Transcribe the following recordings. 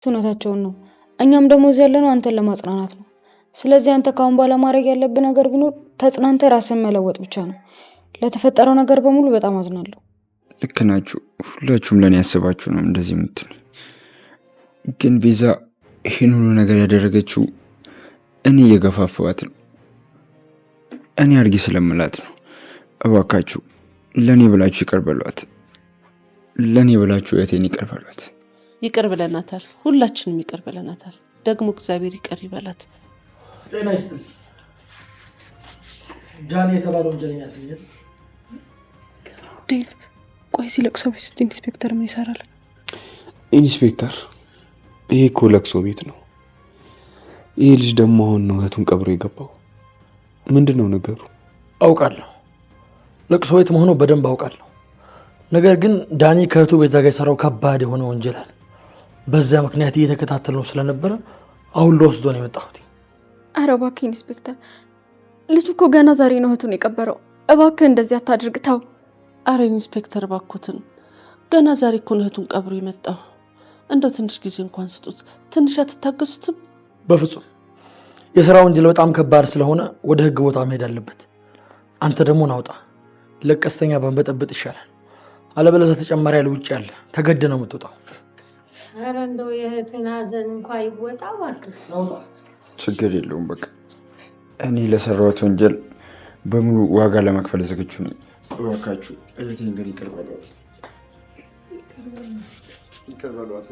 እውነታቸውን ነው። እኛም ደግሞ እዚህ ያለነው አንተን ለማጽናናት ነው። ስለዚህ አንተ ካሁን በኋላ ማድረግ ያለብህ ነገር ቢኖር ተጽናንተህ ራስን መለወጥ ብቻ ነው። ለተፈጠረው ነገር በሙሉ በጣም አዝናለሁ። ልክ ናችሁ። ሁላችሁም ለእኔ ያስባችሁ ነው እንደዚህ የምትሉ። ግን ቤዛ ይህን ሁሉ ነገር ያደረገችው እኔ እየገፋፋዋት ነው። እኔ አድርጊ ስለምላት ነው። እባካችሁ ለእኔ ብላችሁ ይቅር በሏት። ለእኔ ብላችሁ እህቴን ይቅር በሏት። ይቅር ብለናታል። ሁላችንም ይቅር ብለናታል። ደግሞ እግዚአብሔር ይቅር ይበላት። ጤና ይስጥልኝ። ጃኒ የተባለ ወንጀለኛ ሲሄድ ዴቭ፣ ቆይ እዚህ ለቅሶ ቤት ውስጥ ኢንስፔክተር ምን ይሰራል? ኢንስፔክተር፣ ይሄ እኮ ለቅሶ ቤት ነው። ይሄ ልጅ ደግሞ አሁን ነው እህቱን ቀብሮ የገባው። ምንድን ነው ነገሩ? አውቃለሁ፣ ለቅሶ ቤት መሆኑ በደንብ አውቃለሁ። ነገር ግን ዳኒ ከእህቱ ቤዛ ጋር የሰራው ከባድ የሆነ ወንጀል አለ። በዚያ ምክንያት እየተከታተል ነው ስለነበረ አሁን ልወስዶ ነው የመጣሁት። አረ እባክህ ኢንስፔክተር፣ ልጁ እኮ ገና ዛሬ ነው እህቱን የቀበረው። እባክህ እንደዚህ አታድርግ፣ ተው። አረ ኢንስፔክተር እባክዎትን፣ ገና ዛሬ እኮ ነው እህቱን ቀብሮ የመጣው። እንደው ትንሽ ጊዜ እንኳን ስጡት። ትንሽ አትታገሱትም? በፍጹም የስራ ወንጀል በጣም ከባድ ስለሆነ ወደ ህግ ቦታ መሄድ አለበት። አንተ ደግሞ ናውጣ፣ ለቀስተኛ ባንበጠብጥ ይሻላል። አለበለዚያ ተጨማሪ ያለ ውጭ ያለ ተገደ ነው የምትወጣው። ኧረ እንደው የእህቱን ሀዘን እንኳ ይወጣ እባክህ። ችግር የለውም። በቃ እኔ ለሰራሁት ወንጀል በሙሉ ዋጋ ለመክፈል ዝግጁ ነኝ። እባካችሁ እህቴን ግን ይቅር በሏት፣ ይቅር በሏት።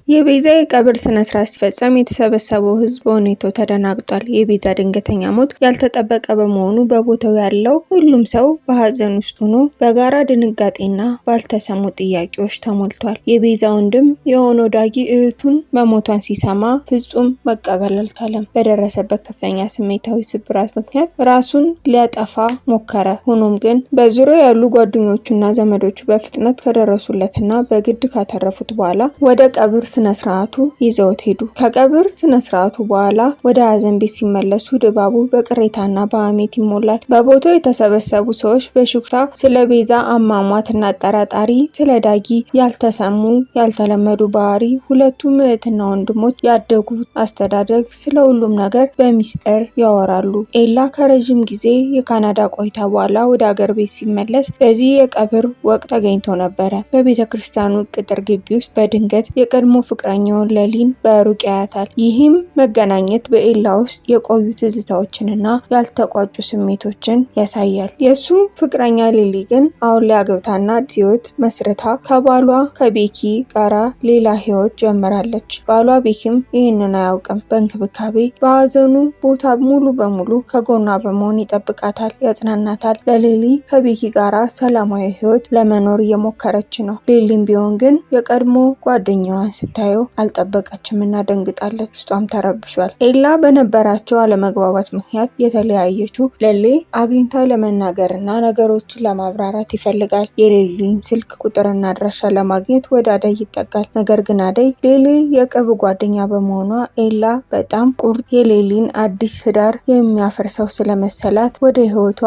የቤዛ የቀብር ስነ ስርዓት ሲፈጸም የተሰበሰበው ሕዝብ በሁኔታው ተደናግጧል። የቤዛ ድንገተኛ ሞት ያልተጠበቀ በመሆኑ በቦታው ያለው ሁሉም ሰው በሀዘን ውስጥ ሆኖ በጋራ ድንጋጤና ባልተሰሙ ጥያቄዎች ተሞልቷል። የቤዛ ወንድም የሆነው ዳጊ እህቱን መሞቷን ሲሰማ ፍጹም መቀበል አልቻለም። በደረሰበት ከፍተኛ ስሜታዊ ስብራት ምክንያት ራሱን ሊያጠፋ ሞከረ። ሆኖም ግን በዙሪያው ያሉ ጓደኞቹና ዘመዶቹ በፍጥነት ከደረሱለትና በግድ ካተረፉት በኋላ ወደ ቀብር ስነ ስርዓቱ ይዘውት ሄዱ። ከቀብር ስነ ስርዓቱ በኋላ ወደ ሀዘን ቤት ሲመለሱ ድባቡ በቅሬታና በሐሜት ይሞላል። በቦታው የተሰበሰቡ ሰዎች በሹክታ ስለ ቤዛ አሟሟትና አጠራጣሪ፣ ስለ ዳጊ ያልተሰሙ ያልተለመዱ ባህሪ፣ ሁለቱም እህትና ወንድሞች ያደጉ አስተዳደግ፣ ስለ ሁሉም ነገር በሚስጥር ያወራሉ። ኤላ ከረዥም ጊዜ የካናዳ ቆይታ በኋላ ወደ አገር ቤት ሲመለስ በዚህ የቀብር ወቅት ተገኝቶ ነበረ። በቤተ ክርስቲያኑ ቅጥር ግቢ ውስጥ በድንገት የቀድሞ ፍቅረኛውን ለሊን በሩቅ ያያታል። ይህም መገናኘት በኤላ ውስጥ የቆዩ ትዝታዎችንና ያልተቋጩ ስሜቶችን ያሳያል። የእሱ ፍቅረኛ ሊሊ ግን አሁን ላይ አግብታና አዲስ ህይወት መስርታ ከባሏ ከቤኪ ጋራ ሌላ ህይወት ጀምራለች። ባሏ ቤኪም ይህንን አያውቅም። በእንክብካቤ በሀዘኑ ቦታ ሙሉ በሙሉ ከጎኗ በመሆን ይጠብቃታል፣ ያጽናናታል። ለሌሊ ከቤኪ ጋራ ሰላማዊ ህይወት ለመኖር እየሞከረች ነው። ሌሊም ቢሆን ግን የቀድሞ ጓደኛዋን ስታየው አልጠበቀችም እና ደንግጣለች። ውስጧም ተረብሿል። ኤላ በነበራቸው አለመግባባት ምክንያት የተለያየችው ለሌ አግኝታ ለመናገርና ነገሮችን ለማብራራት ይፈልጋል። የሌሊን ስልክ ቁጥርና አድራሻ ለማግኘት ወደ አደይ ይጠጋል። ነገር ግን አደይ ሌሊ የቅርብ ጓደኛ በመሆኗ ኤላ በጣም ቁርጥ የሌሊን አዲስ ህዳር የሚያፈርሰው ስለመሰላት ወደ ህይወቷ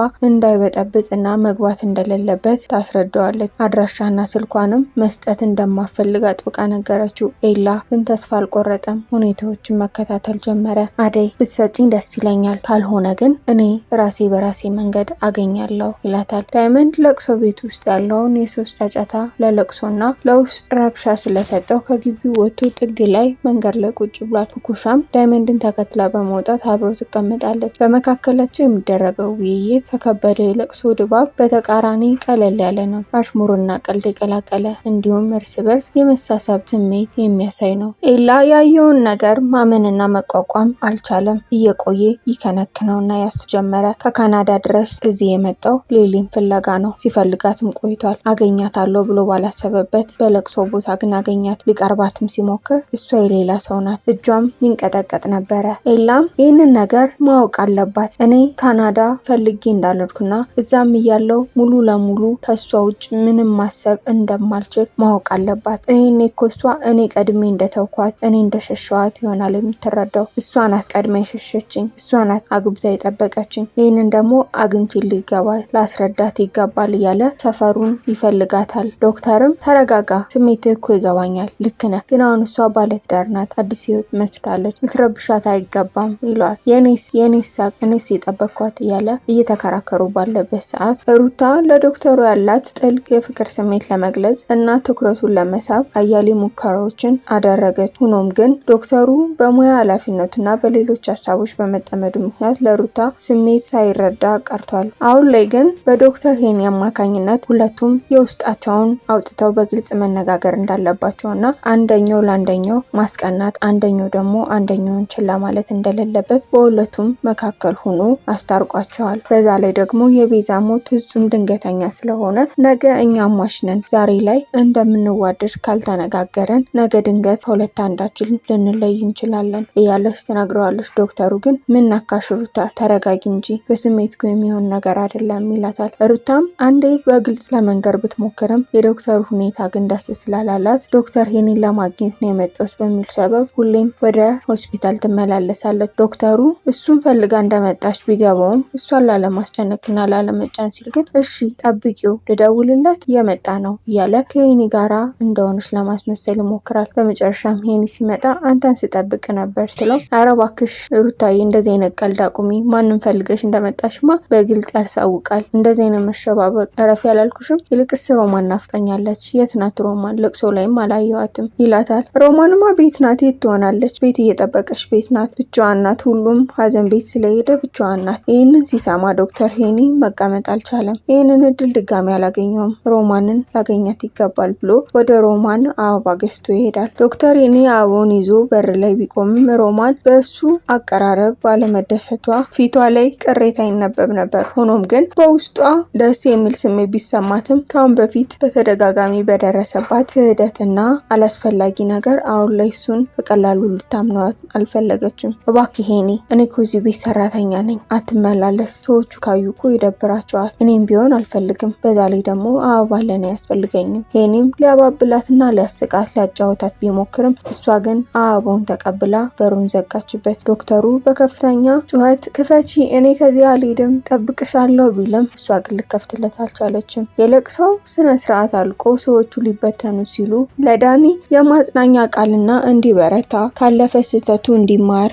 እንዳይበጠብጥና መግባት እንደሌለበት ታስረዳዋለች። አድራሻና ስልኳንም መስጠት እንደማፈልግ አጥብቃ ነገረችው። ኤላ ግን ተስፋ አልቆረጠም። ሁኔታዎችን መከታተል ጀመረ። አደይ ብትሰጪኝ ደስ ይለኛል፣ ካልሆነ ግን እኔ ራሴ በራሴ መንገድ አገኛለሁ ይላታል። ዳይመንድ ለቅሶ ቤት ውስጥ ያለውን የሰው ጫጫታ ለለቅሶና ለውስጥ ረብሻ ስለሰጠው ከግቢው ወጥቶ ጥግ ላይ መንገድ ላይ ቁጭ ብሏል። ኩኩሻም ዳይመንድን ተከትላ በመውጣት አብረው ትቀመጣለች። በመካከላቸው የሚደረገው ውይይት ከከበደው የለቅሶ ድባብ በተቃራኒ ቀለል ያለ ነው። አሽሙርና ቀልድ የቀላቀለ እንዲሁም እርስ በርስ የመሳሳብ ስሜት የሚያሳይ ነው። ኤላ ያየውን ነገር ማመንና መቋቋም አልቻለም። እየቆየ ይከነክነውና ያስብ ጀመረ። ከካናዳ ድረስ እዚህ የመጣው ሌሊን ፍለጋ ነው። ሲፈልጋትም ቆይቷል። አገኛታለሁ ብሎ ባላሰበበት በለቅሶ ቦታ ግን አገኛት። ሊቀርባትም ሲሞክር እሷ የሌላ ሰው ናት። እጇም ይንቀጠቀጥ ነበረ። ኤላም ይህንን ነገር ማወቅ አለባት። እኔ ካናዳ ፈልጌ እንዳልሄድኩና እዛም እያለው ሙሉ ለሙሉ ከእሷ ውጭ ምንም ማሰብ እንደማልችል ማወቅ አለባት። ይህኔ እኮ እሷ እኔ ቀድሜ እንደተውኳት፣ እኔ እንደሸሸዋት ይሆናል የምትረዳው። እሷ ናት ቀድማ የሸሸችኝ፣ እሷ ናት አግብታ የጠበቀችኝ። ይህንን ደግሞ አግኝቼ ሊገባ ላስረዳት ይገባል እያለ ሰፈሩን ይፈልጋታል። ዶክተርም ተረጋጋ፣ ስሜትህ እኮ ይገባኛል፣ ልክ ነህ፣ ግን አሁን እሷ ባለትዳር ናት፣ አዲስ ህይወት መስርታለች፣ ልትረብሻት አይገባም ይለዋል። የኔስ የኔስ እኔስ የጠበቅኳት እያለ እየተከራከሩ ባለበት ሰዓት ሩታ ለዶክተሩ ያላት ጥልቅ የፍቅር ስሜት ለመግለጽ እና ትኩረቱን ለመሳብ አያሌ ሙከራዎችን አደረገች። ሆኖም ግን ዶክተሩ በሙያ ኃላፊነቱና በሌሎች ሀሳቦች በመጠመዱ ምክንያት ለሩታ ስሜት ሳይረዳ ቀርቷል። አሁን ላይ ግን በዶክተር ሄኒ አማካኝነት ሁለቱም የውስጣቸውን አውጥተው በግልጽ መነጋገር እንዳለባቸውና አንደኛው ለአንደኛው ማስቀናት፣ አንደኛው ደግሞ አንደኛውን ችላ ማለት እንደሌለበት በሁለቱም መካከል ሆኖ አስታርቋቸዋል። በዛ ላይ ደግሞ የቤዛ ሞት ፍጹም ድንገተኛ ስለሆነ ነገ እኛ ሟች ነን፣ ዛሬ ላይ እንደምንዋደድ ካልተነጋገረን ነገ ድንገት ከሁለት አንዳችን ልንለይ እንችላለን እያለች ተናግረዋለች። ዶክተሩ ግን ምን ነካሽ ሩታ ተረጋጊ እንጂ በስሜት እኮ የሚሆን ነገር አይደለም ይላታል። ሩታም አንዴ በግልጽ ለመንገር ብትሞክርም የዶክተሩ ሁኔታ ግን ደስ ስላላላት ዶክተር ሄኒን ለማግኘት ነው የመጣሁት በሚል ሰበብ ሁሌም ወደ ሆስፒታል ትመላለሳለች። ዶክተሩ እሱን ፈልጋ እንደመጣች ቢገባውም እሷን ላለማስጨነቅና ላለመጫን ሲል ግን እሺ ጠብቂው ልደውልለት እየመጣ ነው እያለ ከሄኒ ጋራ እንደሆነች ለማስመሰል ይሞክራል። በመጨረሻም ሄኒ ሲመጣ አንተን ስጠብቅ ነበር ስለው ኧረ እባክሽ ሩታዬ እንደዚህ አይነት ቀልድ አቁሚ፣ ማንም ፈልገሽ እንደመጣሽማ በግልጽ ያሳውቃል። እንደዚህ አይነት መሸባበቅ እረፊ ያላልኩሽም? ይልቅስ ሮማን ናፍቀኛለች። የት ናት ሮማን? ለቅሶ ላይም አላየኋትም ይላታል። ሮማንማ ቤት ናት። የት ትሆናለች? ቤት እየጠበቀሽ ቤት ናት። ብቻዋን ናት። ሁሉም ሀዘን ቤት ስለሄደ ብቻዋን ናት። ይህንን ሲሰማ ዶክተር ሄኒ መቀመጥ አልቻለም። ይህንን እድል ድጋሚ አላገኘውም። ሮማንን ላገኛት ይገባል ብሎ ወደ ሮማን አበባ ገዝቶ ይሄዳል። ዶክተር ሄኒ አበባውን ይዞ በር ላይ ቢቆምም ሮማን በእሱ አቀራረብ ባለመደሰቷ ፊቷ ላይ ቅሬታ ይነበብ ነበር። ሆኖም ግን በውስጧ ደስ የሚል ስሜት ቢሰማትም ከአሁን በፊት በተደጋጋሚ በደረሰባት ክህደትና አላስፈላጊ ነገር አሁን ላይ እሱን በቀላሉ ልታምነው አልፈለገችም። እባክህ ሄኒ፣ እኔ እኮ እዚህ ቤት ሰራተኛ ነኝ፣ አትመላለስ። ሰዎቹ ካዩ እኮ ይደብራቸዋል። እኔም ቢሆን አልፈልግም። በዛ ላይ ደግሞ አበባ ለኔ አያስፈልገኝም። ሄኒም ሊያባብላትና ሊያስቃት ሊያጫወታት ቢሞክርም እሷ ግን አበባውን ተቀብላ በሩን ዘጋችበት። ዶክተሩ በከፍተኛ ጩኸት ክፈቺ፣ እኔ ከዚህ አልሄድም፣ ጠብቅሻለሁ ቢልም እሷ ግን ልከፍትለት አልቻለችም። የለቅሶው ስነ ስርዓት አልቆ ሰዎቹ ሊበተኑ ሲሉ ለዳኒ የማጽናኛ ቃልና እንዲበረታ ካለፈ ስህተቱ እንዲማር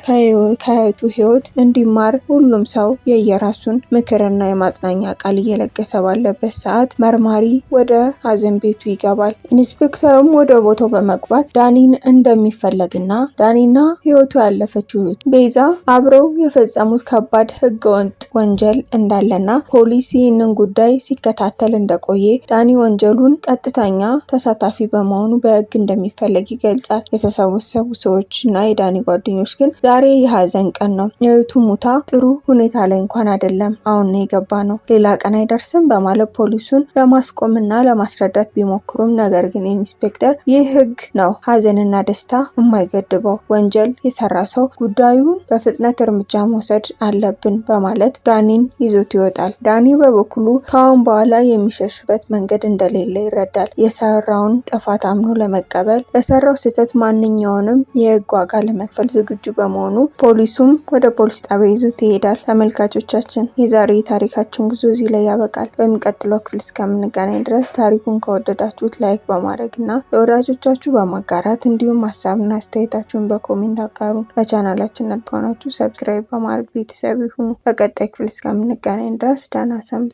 ከእህቱ ህይወት እንዲማር ሁሉም ሰው የየራሱን ምክርና የማጽናኛ ቃል እየለገሰ ባለበት ሰዓት መርማሪ ወደ ሀዘን ቤቱ ይገባል። ኢንስፔክተሩም ወደ ቦታው በመግባት ዳኒን እንደሚፈለግና ዳኒና ህይወቱ ያለፈችው ቤዛ አብረው የፈጸሙት ከባድ ህገወጥ ወንጀል እንዳለና ፖሊስ ይህንን ጉዳይ ሲከታተል እንደቆየ ዳኒ ወንጀሉን ቀጥተኛ ተሳታፊ በመሆኑ በህግ እንደሚፈለግ ይገልጻል። የተሰበሰቡ ሰዎች እና የዳኒ ጓደኞች ግን ዛሬ የሀዘን ቀን ነው፣ እህቱ ሙታ ጥሩ ሁኔታ ላይ እንኳን አይደለም፣ አሁን ነው የገባ ነው፣ ሌላ ቀን አይደርስም በማለት ፖሊሱን ለማስቆምና ለማስረዳት ቢሞክሩም ነገር ግን ኢንስፔክተር ይህ ህግ ነው፣ ሀዘንና ደስታ የማይገድበው ወንጀል የሰራ ሰው ጉዳዩን በፍጥነት እርምጃ መውሰድ አለብን በማለት ዳኒን ይዞት ይወጣል። ዳኒ በበኩሉ ከአሁን በኋላ የሚሸሽበት መንገድ እንደሌለ ይረዳል። የሰራውን ጥፋት አምኖ ለመቀበል ለሰራው ስህተት ማንኛውንም የህግ ዋጋ ለመክፈል ዝግጁ በመሆኑ ፖሊሱም ወደ ፖሊስ ጣቢያ ይዞት ይሄዳል። ተመልካቾቻችን የዛሬ የታሪካችን ጉዞ እዚህ ላይ ያበቃል። በሚቀጥለው ክፍል እስከምንገናኝ ድረስ ታሪኩን ከወደዳችሁት like በማድረግ እና ለወዳጆቻችሁ በማጋራት እንዲሁም ሀሳብና አስተያየታችሁን በ comment አጋሩን። ለቻናላችን አዲስ ከሆናችሁ subscribe በማድረግ ቤተሰብ ይሁኑ። በቀጣይ ክፍል እስከምንገናኝ ድረስ ደህና ሰንብቱ።